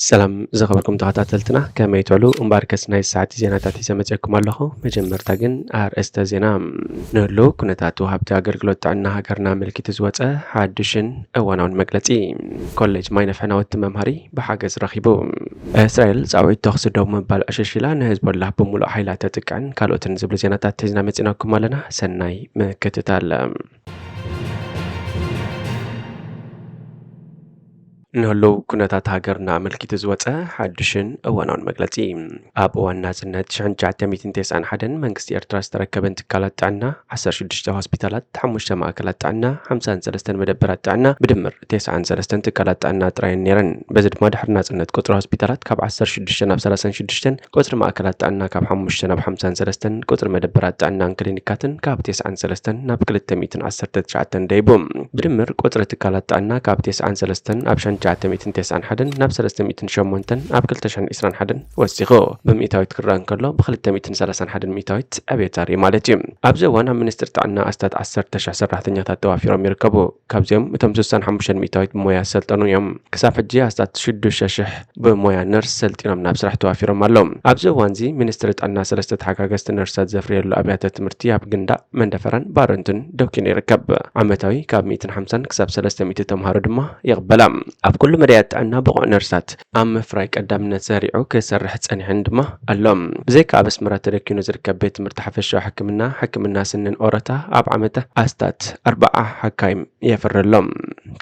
ሰላም ዝኸበርኩም ተኸታተልትና፣ ከመይ ትውዕሉ? እምበኣርከስ ናይ ሰዓት ዜናታት ሒዘ መጺአኩም ኣለኹ። መጀመርታ ግን ኣርእስተ ዜና። ንህልው ኩነታት ወሃብቲ ኣገልግሎት ጥዕና ሃገርና ኣመልኪቱ ዝወጸ ሓድሽን እዋናውን መግለጺ። ኮሌጅ ማይ ነፍሒ ናውቲ መምሃሪ ብሓገዝ ረኺቡ። እስራኤል ጻውዒት ተኹሲ ደው ምባል ዕሽሽ ኢላ፣ ንህዝቦላህ ብምሉእ ሓይላ ተጥቅዕን ካልኦትን ዝብሉ ዜናታት ሒዝና መጺናኩም ኣለና። ሰናይ ምክትታል። ንህልው ኩነታት ሃገርና ኣመልኪቱ ዝወጸ ሓድሽን እዋናውን መግለጺ። ኣብ እዋን ናጽነት ሽሕን ትሽዓተ ሚእትን ተስዓን ሓደን መንግስቲ ኤርትራ ዝተረከበን ትካላት ጥዕና፣ ዓሰርተ ሽዱሽተ ሆስፒታላት፣ ሓሙሽተ ማእከላት ጥዕና፣ ሓምሳን ሰለስተን መደበራት ጥዕና፣ ብድምር ተስዓን ሰለስተን ትካላት ጥዕና ጥራየን ነይረን። በዚ ድማ ድሕሪ ናጽነት ቁጽሪ ሆስፒታላት ካብ ዓሰርተ ሽዱሽተ ናብ ሰላሳን ሽዱሽተን፣ ቁጽሪ ማእከላት ጥዕና ካብ ሓሙሽተ ናብ ሓምሳን ሰለስተን፣ ቁጽሪ መደበራት ጥዕናን ክሊኒካትን ካብ ተስዓን ሰለስተን ናብ ክልተ ሚእትን ዓሰርተ ትሽዓተን ደይቡ። ብድምር ቁጽሪ ትካላት ጥዕና ካብ ተስዓን ሰለስተን ኣብ ሽሕን ትሽዓተ ሚእትን ተስዓን ሓደን ናብ ሰለስተ ሚእትን ሸሞንተን ኣብ ክልተ ሽሕን ዕስራን ሓደን ወሲኹ። ብሚእታዊት ክረኣ እንከሎ ብክልተ ሚእትን ሰላሳን ሓደን ሚእታዊት ዕብየት ኣርእዩ ማለት እዩ። ኣብዚ እዋን ኣብ ሚኒስትሪ ጥዕና ኣስታት ዓሰርተ ሽሕ ሰራሕተኛታት ተዋፊሮም ይርከቡ። ካብዚኦም እቶም ስሳን ሓሙሽተን ሚእታዊት ብሞያ ዝሰልጠኑ እዮም። ክሳብ ሕጂ ኣስታት ሽዱሽተ ሽሕ ብሞያ ነርስ ሰልጢኖም ናብ ስራሕ ተዋፊሮም ኣለዉ። ኣብዚ እዋንዚ ሚኒስትሪ ጥዕና ሰለስተ ተሓጋገዝቲ ነርሳት ዘፍርየሉ ኣብያተ ትምህርቲ ኣብ ግንዳዕ፣ መንደፈራን ባረንቱን ደኪኑ ይርከብ። ዓመታዊ ካብ ሚእትን ሓምሳን ክሳብ ሰለስተ ሚእቲ ተምሃሮ ድማ ይቕበላ። ኣብ ኩሉ መዳያት ጥዕና ብቑዕ ነርሳት ኣብ ምፍራይ ቀዳምነት ሰሪዑ ክሰርሕ ጸኒሑን ድማ ኣሎ። ብዘይካ ኣብ ኣስመራ ተደኪኑ ዝርከብ ቤት ትምህርቲ ሓፈሻዊ ሕክምና፣ ሕክምና ስንን ኦሮታ ኣብ ዓመት ኣስታት ኣርባዓ ሓካይም የፍሪ ኣሎ።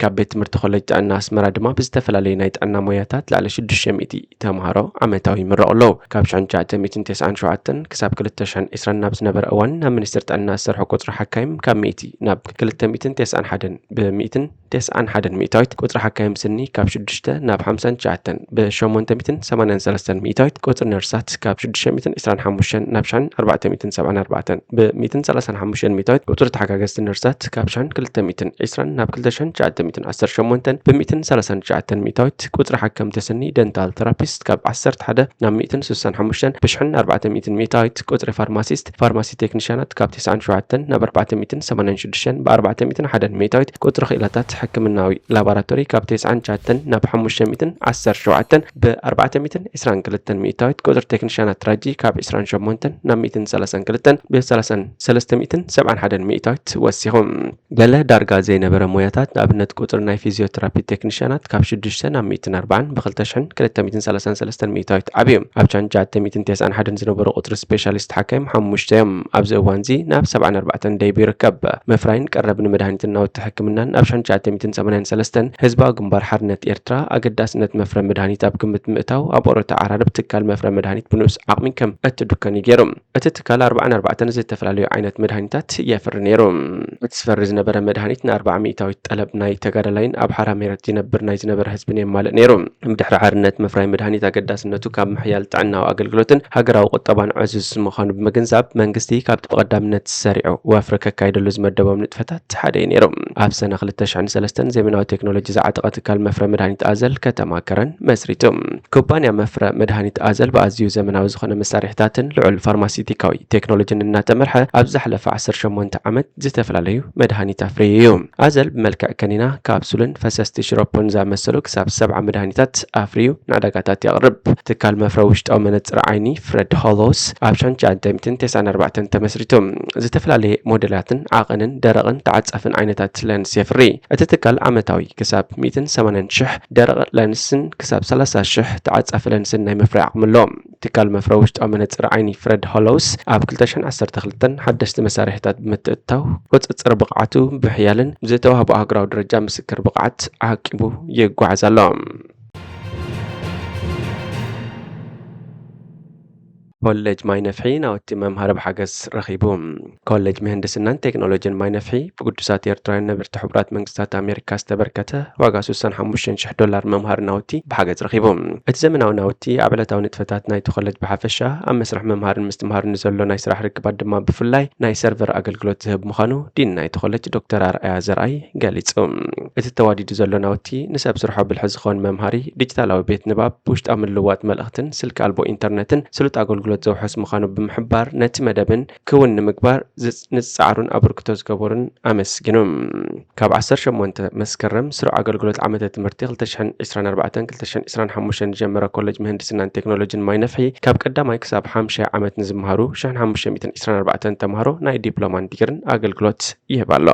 ካብ ቤት ትምህርቲ ኮሌጅ ጥዕና ኣስመራ ድማ ብዝተፈላለዩ ናይ ጥዕና ሞያታት ልዕሊ ሽዱሽተ ሚእቲ ተምሃሮ ዓመታዊ ይምረቑ ኣለዉ። ካብ ሽሕን ትሽዓተ ሚእትን ተስዓን ሸውዓተን ክሳብ ክልተ ሽሕን ዕስራን ናብ ዝነበረ እዋን ናብ ሚኒስትሪ ጥዕና ዝሰርሑ ቁጽሪ ሓካይም ካብ ሚእቲ ናብ ክልተ ሚእትን ተስዓን ሓደን ብሚእትን ተስዓን ሓደን ሚእታዊት፣ ቁጽሪ ሓካይም ስኒ ካብ ሽዱሽተ ናብ ሓምሳን ትሽዓተን ብሸሞንተ ሚእትን ሰማንያን ሰለስተን ሚእታዊት፣ ቁጽሪ ነርሳት ካብ ሽዱሽተ ሚእትን ዕስራን ሓሙሽተን ናብ ሽሕን ኣርባዕተ ሚእትን ሰብዓን ኣርባዕተን ብሚእትን ሰላሳን ሓሙሽተን ሚእታዊት፣ ቁጽሪ ተሓጋገዝቲ ነርሳት ካብ ሽሕን ክልተ ሚእትን ዕስራን ናብ ክልተ ሽሕን ትሽዓተ ሚእትን ዓሰርተ ሸሞንተን ብሚእትን ሰላሳን ትሽዓተን ሚእታዊት፣ ቁጽሪ ሓከምቲ ስኒ ደንታል ተራፒስት ካብ ዓሰርተ ሓደ ናብ ሚእትን ስሳን ሓሙሽተን ብሽሕን ኣርባዕተ ሚእትን ሚእታዊት፣ ቁጽሪ ፋርማሲስት ፋርማሲ ቴክኒሽያናት ካብ ተስዓን ሸውዓተን ናብ ኣርባዕተ ሚእትን ሰማንያን ሽዱሽተን ብኣርባዕተ ሚእትን ሓደን ሚእታዊት፣ ቁጽሪ ክኢላታት ሕክምናዊ ላቦራቶሪ ካብ ተስዓን ትሽዓተን ናብ ሓሙሽተ ሚእትን ዓሰርተ ሸውዓተን ብኣርባዕተ ሚእትን ዕስራን ክልተን ሚእታዊት፣ ቁጽሪ ቴክኒሽያናት ራጂ ካብ ዕስራን ሸሞንተን ናብ ሚእትን ሰላሳን ክልተን ብሰላሳን ሰለስተ ሚእትን ሰብዓን ሓደን ሚእታዊት ወሲኹ። ገለ ዳርጋ ዘይነበረ ሞያታት፣ ንኣብነት ቁጽሪ ናይ ፊዚዮቴራፒ ቴክኒሽያናት ካብ ሽዱሽተ ናብ ሚእትን ኣርባዓን ብክልተ ሽሕን ክልተ ሚእትን ሰላሳን ሰለስተን ሚእታዊት ዓብዩ። ኣብ ቻን ትሽዓተ ሚእትን ተስዓን ሓደን ዝነበሩ ቁጽሪ ስፔሻሊስት ሓካይም ሓሙሽተ እዮም። ኣብዚ እዋንዚ ናብ ሰብዓን ኣርባዕተን ደይቡ ይርከብ። ምፍራይን ቀረብ ንመድሃኒትን ናውቲ ሕክምናን ኣብ ሽሕን ትሽዓተ ሚእትን ሰማንያን ሰለስተን ህዝባዊ ግንባር ሓርነት ኤርትራ ኣገዳስነት መፍረ መድሃኒት ኣብ ግምት ምእታው ኣብ ኦሮታ ዓራርብ ትካል መፍረ መድሃኒት ብንኡስ ዓቕሚ ከም እትድከን እዩ ገይሩ። እቲ ትካል ኣርባዓን ኣርባዕተን ዝተፈላለዩ ዓይነት መድሃኒታት የፍሪ ነይሩ። እቲ ዝፈሪ ዝነበረ መድሃኒት ንኣርባዓ ሚእታዊት ጠለብ ናይ ተጋዳላይን ኣብ ሓራ ሜረት ዝነብር ናይ ዝነበረ ህዝብን የማልእ ነይሩ። ብድሕሪ ሓርነት ምፍራይ መድሃኒት ኣገዳስነቱ ካብ ምሕያል ጥዕናዊ ኣገልግሎትን ሃገራዊ ቁጠባን ዕዙዝ ምዃኑ ብምግንዛብ፣ መንግስቲ ካብቲ ብቐዳምነት ሰሪዑ ወፍሪ ከካይደሉ ዝመደቦም ንጥፈታት ሓደ እዩ ነይሩ። ኣብ ሰነ ክልተ ሽሕን ሰለስተን ዘመናዊ ቴክኖሎጂ ዝዓጠቐ ትካል መፍረ መድሃኒት ኣዘል ከተማ ከረን መስሪቱ። ኩባንያ መፍረ መድሃኒት ኣዘል ብኣዝዩ ዘመናዊ ዝኾነ መሳርሒታትን ልዑል ፋርማሲቲካዊ ቴክኖሎጂን እናተመርሐ፣ ኣብ ዝሓለፈ ዓሰርተ ሸሞንተ ዓመት ዝተፈላለዩ መድሃኒት ኣፍርዩ እዩ። ኣዘል ብመልክዕ ከኒና፣ ካፕሱልን ፈሰስቲ ሽሮፖን ዝኣመሰሉ ክሳብ ሰብዓ መድሃኒታት ኣፍርዩ ንዕዳጋታት የቕርብ። ትካል መፍረ ውሽጣዊ መነጽር ዓይኒ ፍረድ ሆሎስ ኣብ ሽሕን ትሽዓተ ሚእትን ተስዓን ኣርባዕተን ተመስሪቱ፣ ዝተፈላለየ ሞዴላትን ዓቐንን ደረቕን ተዓጻፍን ዓይነታት ለንስ የፍሪ። እቲ ትካል ዓመታዊ ክሳብ ሚእትን ሰማንያን ሽሕ ደረቕ ለንስን ክሳብ ሰላሳ ሽሕ ተዓጻፊ ለንስን ናይ ምፍራይ ዓቕሚ ኣሎ። ትካል መፍረ ውሽጣዊ መነጽር ዓይኒ ፍረድ ሆሎውስ ኣብ ክልተ ሽሕን ዓሰርተ ክልተን ሓደሽቲ መሳርሒታት ብምትእትታው፣ ቁጽጽር ብቕዓቱ ብምሕያልን ብዝተዋህቦ ኣህጉራዊ ደረጃ ምስክር ብቕዓት ዓቂቡ ይጓዓዝ ኣሎ። ኮሌጅ ማይ ነፍሒ ናውቲ መምሃሪ ብሓገዝ ረኺቡ። ኮሌጅ ምህንድስናን ቴክኖሎጂን ማይ ነፍሒ ብግዱሳት ኤርትራውያን ነበርቲ ሕቡራት መንግስታት ኣሜሪካ ዝተበርከተ ዋጋ ስሳን ሓሙሽተን ሽሕ ዶላር መምሃሪ ናውቲ ብሓገዝ ረኺቡ። እቲ ዘመናዊ ናውቲ ኣብ ዕለታዊ ንጥፈታት ናይቲ ኮሌጅ ብሓፈሻ፣ ኣብ መስርሕ ምምሃርን ምስትምሃርን ንዘሎ ናይ ስራሕ ርክባት ድማ ብፍላይ ናይ ሰርቨር ኣገልግሎት ዝህብ ምዃኑ ዲን ናይቲ ኮሌጅ ዶክተር ኣርኣያ ዘርኣይ ገሊጹ። እቲ ተዋዲዱ ዘሎ ናውቲ ንሰብ ስርሖ ብልሒ ዝኾን መምሃሪ፣ ዲጂታላዊ ቤት ንባብ፣ ውሽጣዊ ምልውዋጥ መልእኽትን ስልኪ ኣልቦ ኢንተርነትን ስሉጥ ኣገልግሎት ዘውሕስ ምዃኑ ብምሕባር፣ ነቲ መደብን ክውን ንምግባር ዝጽ-፣ ንዝጸዓሩን ኣበርክቶ ዝገበሩን ኣመስጊኑ። ካብ ዓሰርተ ሸሞንተ መስከረም ስሩዕ ኣገልግሎት ዓመተ ትምህርቲ ክልተ ሽሕን ዕስራን ኣርባዕተን ክልተ ሽሕን ዕስራን ሓሙሽተን ዝጀመረ ኮሌጅ ምህንድስናን ቴክኖሎጂን ማይ ነፍሒ፣ ካብ ቀዳማይ ክሳብ ሓምሻይ ዓመት ንዝመሃሩ ሽሕን ሓሙሽተ ሚእትን ዕስራን ኣርባዕተን ተምሃሮ ናይ ዲፕሎማን ዲግሪን ኣገልግሎት ይህብ ኣሎ።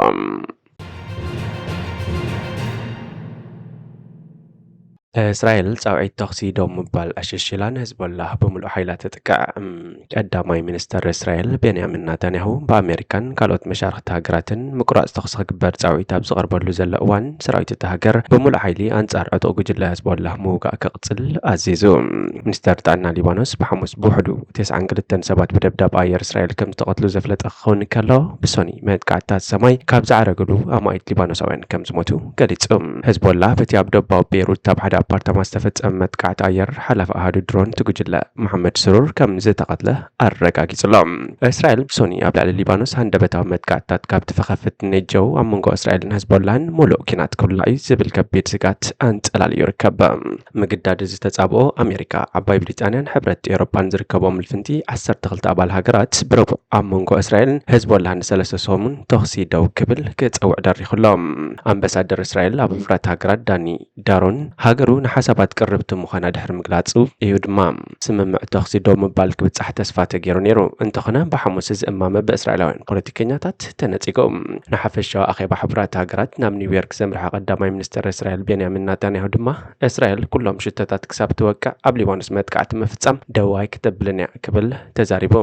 እስራኤል ጻውዒት ተኹሲ ደው ምባል ዕሽሽ ኢላ፣ ንህዝቦላህ ብምሉእ ሓይላ ተጥቅዕ። ቀዳማይ ሚኒስተር እስራኤል ቤንያሚን ናታንያሁ ብኣሜሪካን ካልኦት መሻርኽቲ ሃገራትን ምቁራጽ ተኹሲ ክግበር ጻውዒት ኣብ ዝቐርበሉ ዘሎ እዋን፣ ሰራዊት እታ ሃገር ብምሉእ ሓይሊ ኣንጻር ዕጡቕ ጉጅለ ህዝቦላህ ምውጋእ ክቕጽል ኣዚዙ። ሚኒስተር ጥዕና ሊባኖስ ብሓሙስ ብውሕዱ ተስዓን ክልተን ሰባት ብደብዳብ ኣየር እስራኤል ከም ዝተቐትሉ ዘፍለጠ ክኸውን ከሎ፣ ብሶኒ መጥቃዕትታት ሰማይ ካብ ዝዓረገሉ ኣማኢት ሊባኖሳውያን ከም ዝሞቱ ገሊጹ። ህዝቦላ በቲ ኣብ ደቡባዊ ቤይሩት ኣብ ሓደ ኣፓርታማ ዝተፈጸመ መጥቃዕቲ ኣየር ሓላፊ ኣሃዱ ድሮን እቲ ጉጅለ መሓመድ ስሩር ከም ዝተቐትለ ኣረጋጊጹ ኣሎ። እስራኤል ብሶኒ ኣብ ልዕሊ ሊባኖስ ሃንደበታዊ መጥቃዕትታት ካብ ትፈኸፍት ነጀው ኣብ መንጎ እስራኤልን ህዝቦላን ሙሉእ ኲናት ክውላዕ እዩ ዝብል ከቢድ ስግኣት ኣንጸላልዩ ይርከብ። ምግዳድ እዚ ተጻብኦ ኣሜሪካ፣ ዓባይ ብሪጣንያን ሕብረት ኤውሮጳን ዝርከቦም ልፍንቲ ዓሰርተ ክልተ ኣባል ሃገራት ብረቡዕ ኣብ መንጎ እስራኤልን ህዝቦላን ንሰለስተ ሰሙን ተኹሲ ደው ክብል ክጸውዕ ደሪኹ ኣሎ። ኣምባሳደር እስራኤል ኣብ ሕቡራት ሃገራት ዳኒ ዳሮን ሃገሩ ንሓሳባት ቅርብቲ ምዃና ድሕሪ ምግላጹ እዩ ድማ ስምምዕ ተኹሲ ደው ምባል ክብጻሕ ተስፋ ተገይሩ ነይሩ። እንተኾነ ብሓሙስ እዚ እማመ ብእስራኤላውያን ፖለቲከኛታት ተነጺጉ። ንሓፈሻዊ ኣኼባ ሕቡራት ሃገራት ናብ ኒውዮርክ ዘምርሐ ቀዳማይ ሚኒስተር እስራኤል ቤንያሚን ናታንያሁ ድማ እስራኤል ኩሎም ሽቶታት ክሳብ ትወቅዕ ኣብ ሊባኖስ መጥቃዕቲ ምፍጻም ደው ኣይክተብልን እያ ክብል ተዛሪቡ።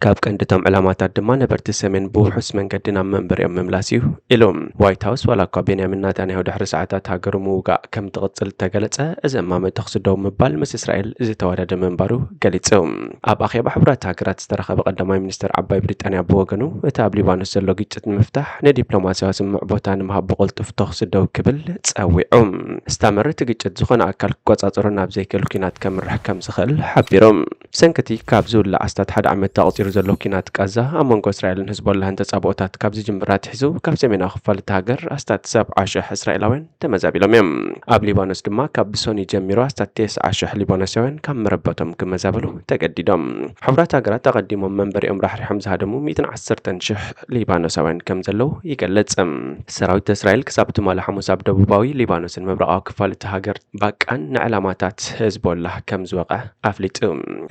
ካብ ቀንዲ እቶም ዕላማታት ድማ ነበርቲ ሰሜን ብውሑስ መንገዲ ናብ መንበሪኦም ምምላስ እዩ ኢሉ። ዋይት ሃውስ ዋላ እኳ ቤንያሚን ናታንያሁ ድሕሪ ሰዓታት ሃገሩ ምውጋእ ከም ትቕጽል ተገለጸ፣ እዚ እማመ ተኹሲ ደው ምባል ምስ እስራኤል ዝተዋደደ ምንባሩ ገሊጹ። ኣብ ኣኼባ ሕቡራት ሃገራት ዝተረኸበ ቀዳማይ ሚኒስተር ዓባይ ብሪጣንያ ብወገኑ፣ እቲ ኣብ ሊባኖስ ዘሎ ግጭት ንምፍታሕ ንዲፕሎማስያዊ ስምምዕ ቦታ ንምሃብ ብቕልጡፍ ተኹሲ ደው ክብል ጸዊዑ። ስታመር እቲ ግጭት ዝኾነ ኣካል ክቆጻጸሮ ናብ ዘይክእል ኲናት ከምርሕ ከም ዝኽእል ሓቢሩ። ብሰንኪ እቲ ካብ ዝውላዕ ኣስታት ሓደ ዓመት ተቐጺሩ ዘሎ ኲናት ቃዛ፣ ኣብ መንጎ እስራኤልን ህዝቦላህን ተጻብኦታት ካብ ዝጅምር ኣትሒዙ፣ ካብ ሰሜናዊ ክፋል እታ ሃገር ኣስታት ሰብዓ ሽሕ እስራኤላውያን ተመዛቢሎም እዮም። ኣብ ሊባኖስ ድማ ካብ ብሶኒ ጀሚሩ ኣስታት ተስዓ ሽሕ ሊባኖሳውያን ካብ መረበቶም ክመዛበሉ ተገዲዶም። ሕቡራት ሃገራት ኣቐዲሞም መንበሪኦም ራሕሪሖም ዝሃደሙ ሚእትን ዓሰርተን ሽሕ ሊባኖሳውያን ከም ዘለዉ ይገልጽ። ሰራዊት እስራኤል ክሳብ ትማሊ ሓሙስ ኣብ ደቡባዊ ሊባኖስን ምብራቓዊ ክፋል እታ ሃገር ባቃን ንዕላማታት ህዝቦላህ ከም ዝወቐ ኣፍሊጡ።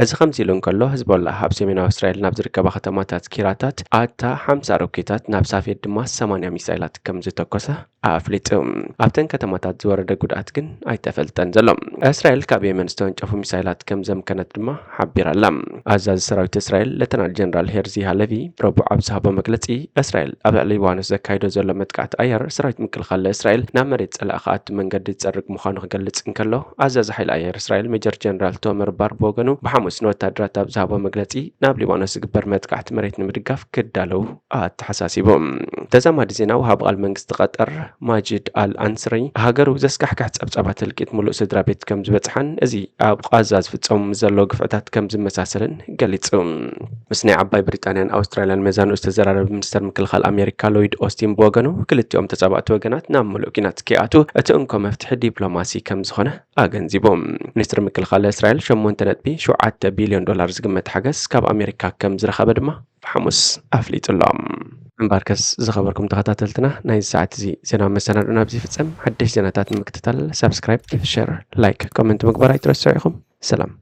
እዚ ከምዚ ኢሉ እንከሎ፣ ህዝቦላህ ኣብ ሰሜናዊ እስራኤል ናብ ዝርከባ ከተማታት ኪራታት ኣታ ሓምሳ ሮኬታት፣ ናብ ሳፌድ ድማ ሰማንያ ሚሳይላት ከም ዝተኮሰ ኣፍሊጡ። ኣብተን ከተማታት ዝወረደ ጉድኣት ግን ኣይተፈልጠን ዘሎ። እስራኤል ካብ የመን ዝተወንጨፉ ሚሳይላት ከም ዘምከነት ድማ ሓቢራ ኣላ። ኣዛዚ ሰራዊት እስራኤል ሌተናል ጀነራል ሄርዚ ሃለቪ ረቡዕ ኣብ ዝሃቦ መግለጺ፣ እስራኤል ኣብ ልዕሊ ሊባኖስ ዘካይዶ ዘሎ መጥቃዕቲ ኣየር፣ ሰራዊት ምክልኻል እስራኤል ናብ መሬት ጸላኢ ክኣቱ መንገዲ ዝጸርግ ምዃኑ ክገልጽ እንከሎ፣ ኣዛዚ ሓይሊ ኣየር እስራኤል ሜጀር ጀነራል ቶመር ባር ብወገኑ ብሓሙስ ንወታደራት ኣብ ዝሃቦ መግለጺ፣ ናብ ሊባኖስ ዝግበር መጥቃዕቲ መሬት ንምድጋፍ ክዳለዉ ኣተሓሳሲቡ። ተዛማዲ ዜና ወሃቢ ቃል መንግስቲ ቀጠር ማጂድ ኣል ኣንስሪ፣ ሃገሩ ዘስካሕክሕ ጸብጻባት ህልቂት ምሉእ ስድራ ቤት ከም ዝበጽሓን፣ እዚ ኣብ ቃዛ ዝፍጸሙ ምስ ዘለዉ ግፍዕታት ከም ዝመሳሰልን ገሊጹ። ምስ ናይ ዓባይ ብሪጣንያን ኣውስትራልያን መዛንኡ ዝተዘራረበ ሚኒስተር ምክልኻል ኣሜሪካ ሎይድ ኦስቲን ብወገኑ፣ ክልቲኦም ተጻባእቲ ወገናት ናብ ምሉእ ኲናት ከይኣትዉ እቲ እንኮ መፍትሒ ዲፕሎማሲ ከም ዝኾነ ኣገንዚቡ። ሚኒስትሪ ምክልኻል እስራኤል ሸሞንተ ነጥቢ ሸውዓተ ቢልዮን ዶላር ዝግመት ሓገዝ ካብ ኣሜሪካ ከም ዝረኸበ ድማ ብሓሙስ ኣፍሊጡ ኣሎ። እምበርከስ ዝኸበርኩም ተኸታተልትና፣ ናይዚ ሰዓት እዚ ዜና መሰናድኦና ኣብዚ ይፍጸም። ሓደሽ ዜናታት ንምክትታል ሳብስክራይብ፣ ሸር፣ ላይክ፣ ኮመንት ምግባር ኣይትረስዑ ኢኹም። ሰላም።